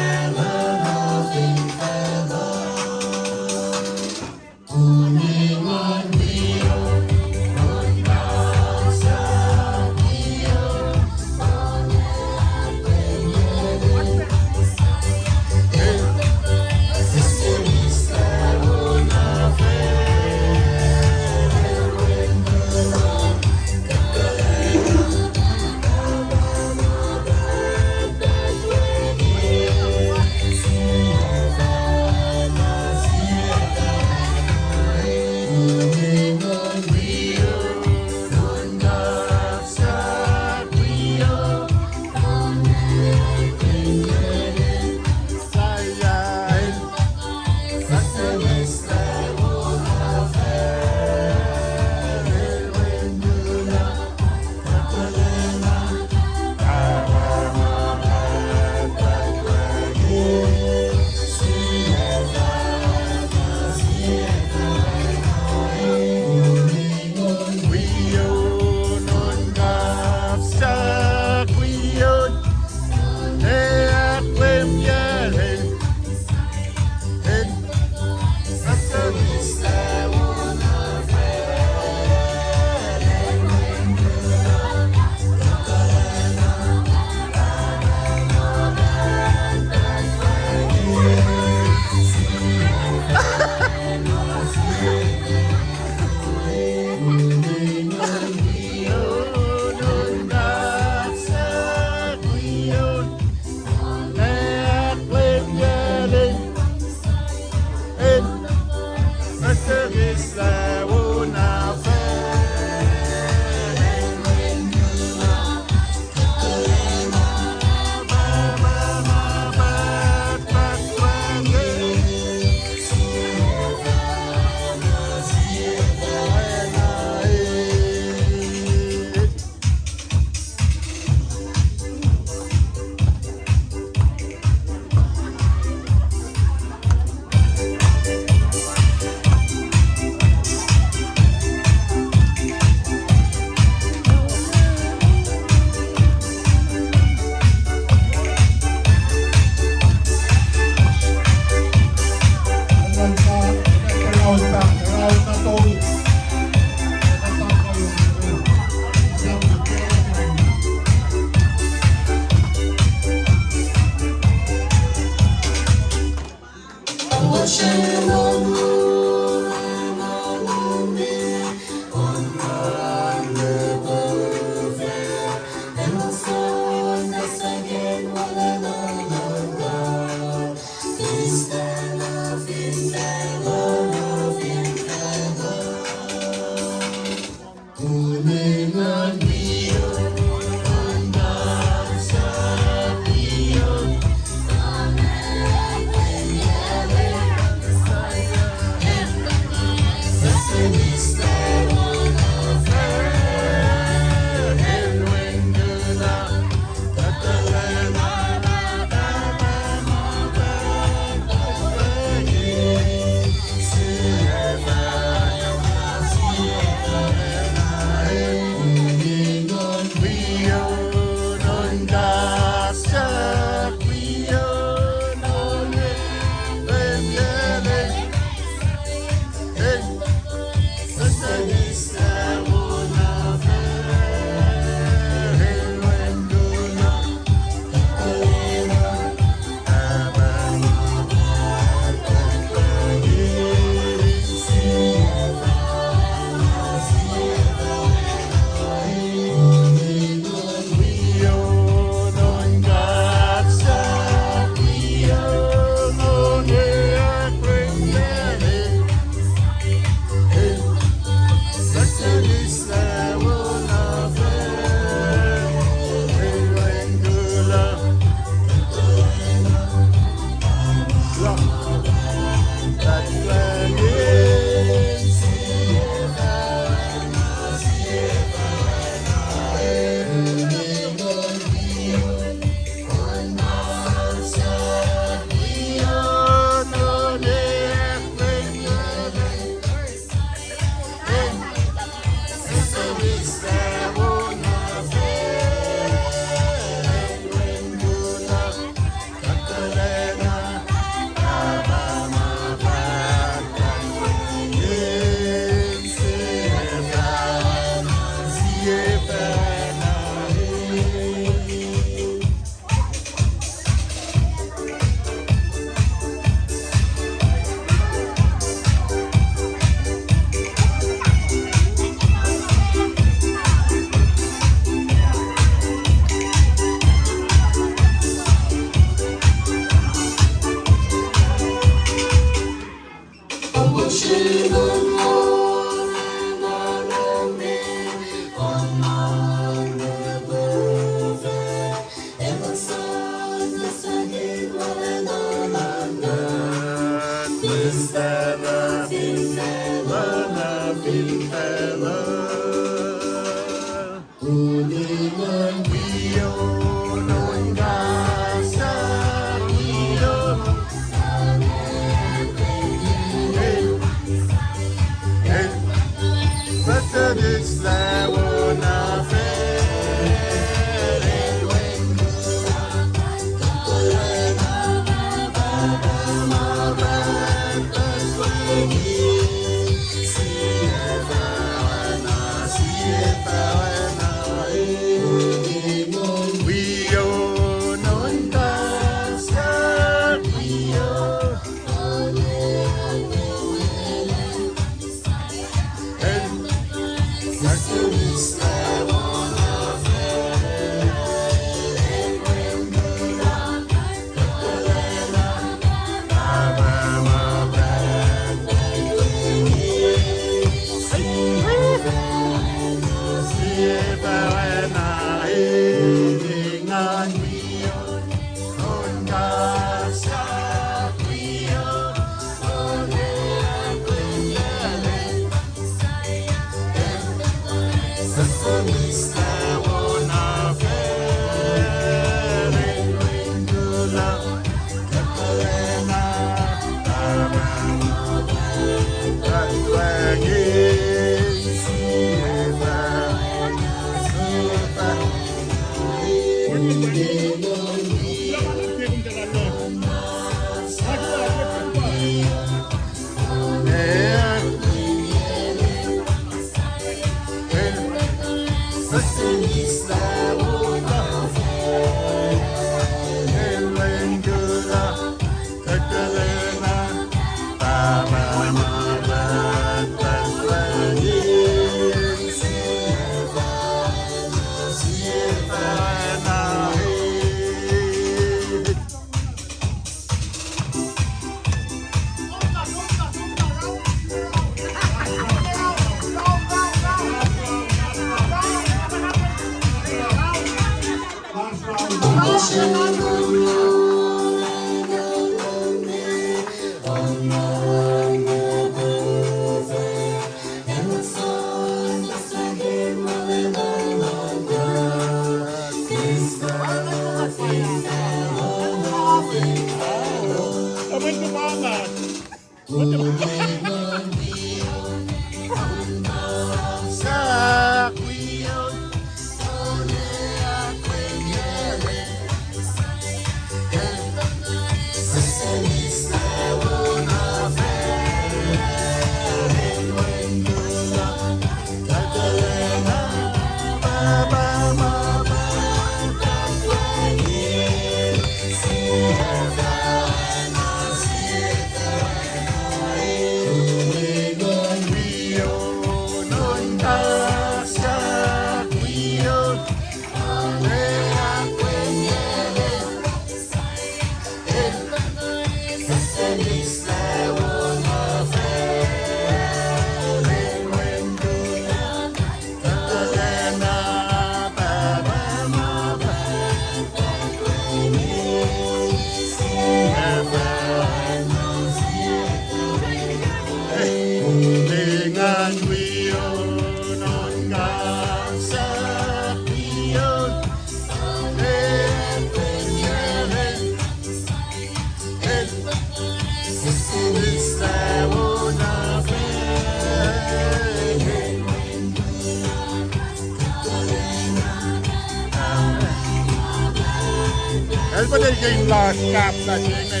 El pa el ke in las kap na se inge.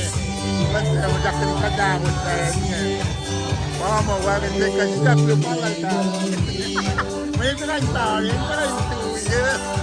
Kuht ac muhta kuht in kuhtawo sa inge. Ma ma wacngihn se kuh sap ke ma lal ta. Mwe kuh in tari, kuh in tu, yeah.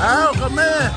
Ao, come.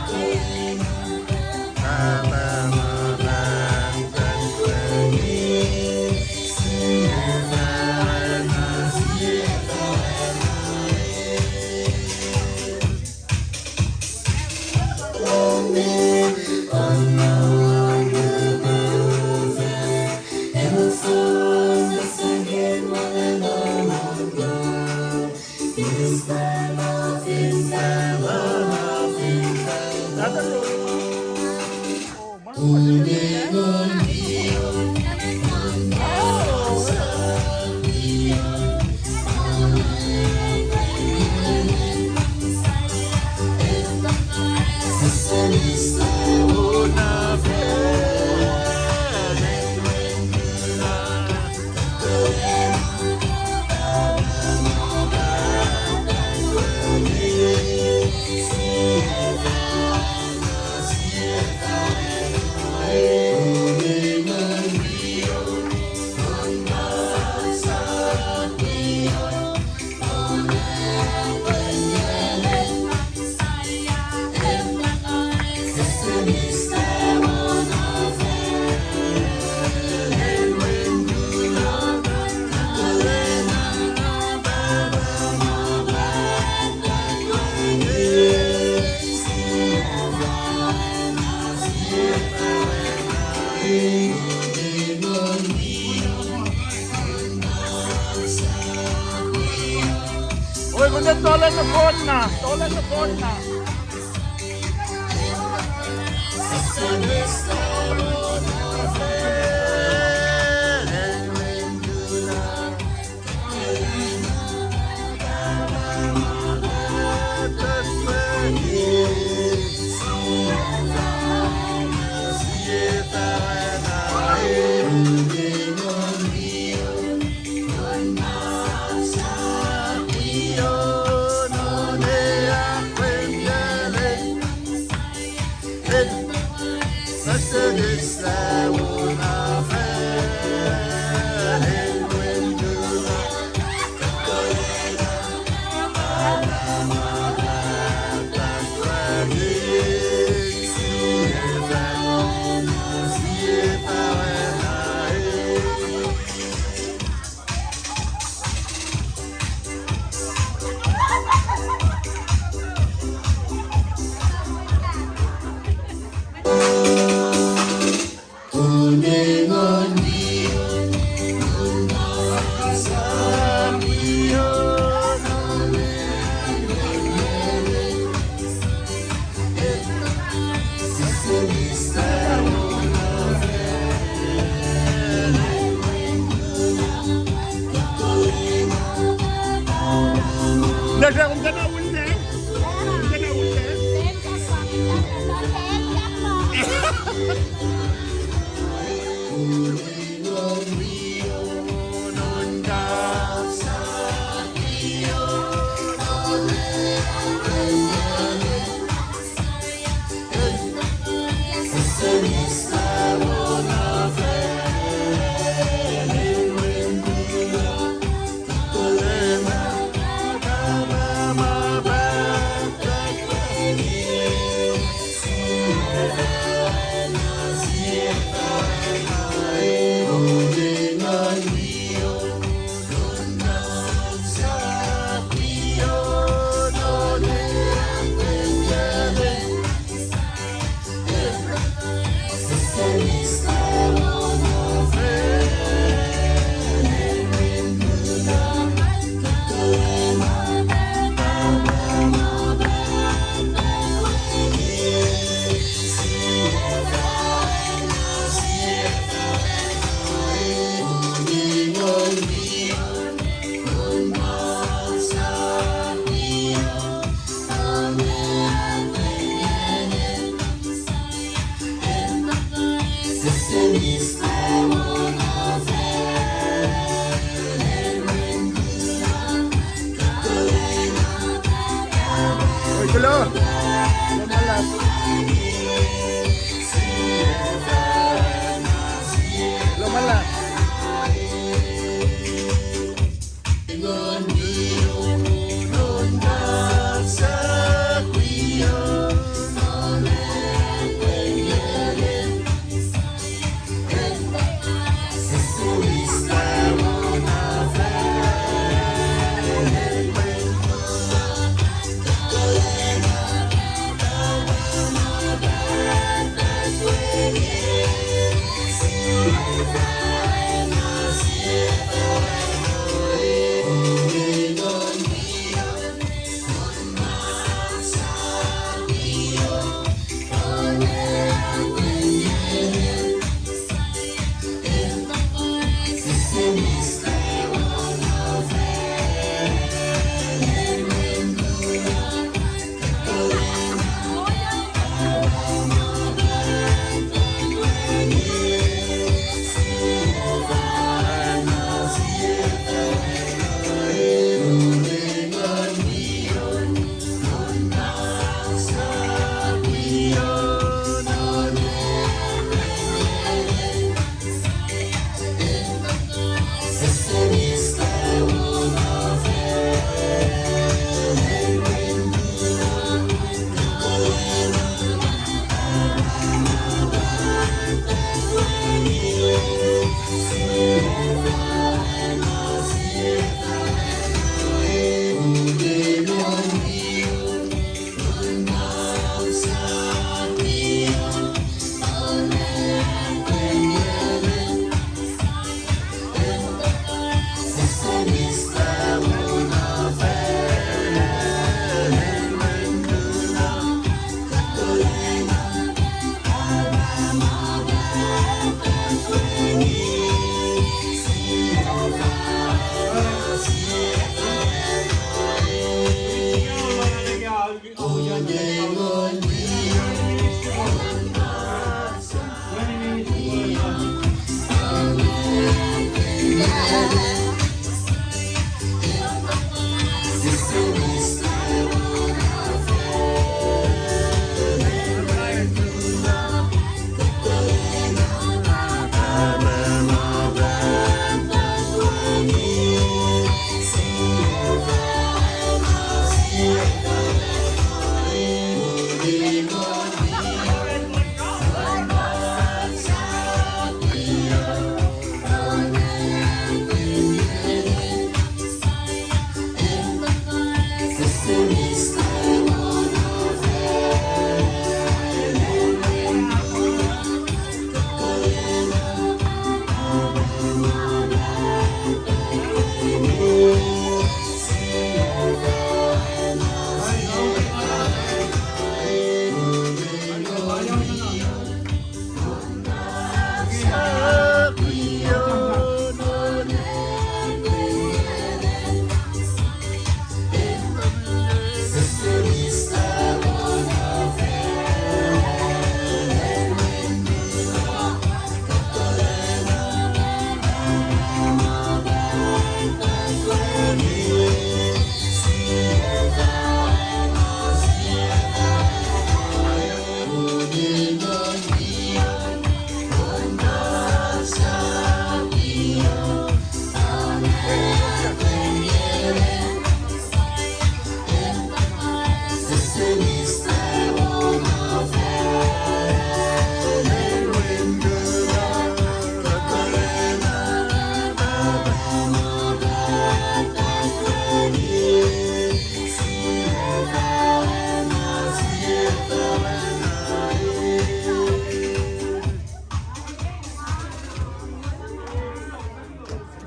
Oi, kuht ac tolngohp nohfohn na, tolngohp nohfohn na.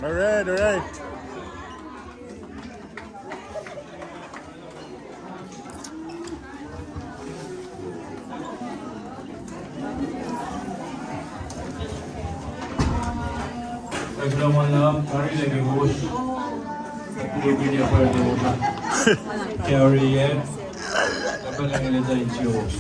All right, all right. Kuloh ma luhlahp, tari liki kowos. Kuloh ma luhlahp, tari liki kowos. Kuloh ma luhlahp, tari liki kowos.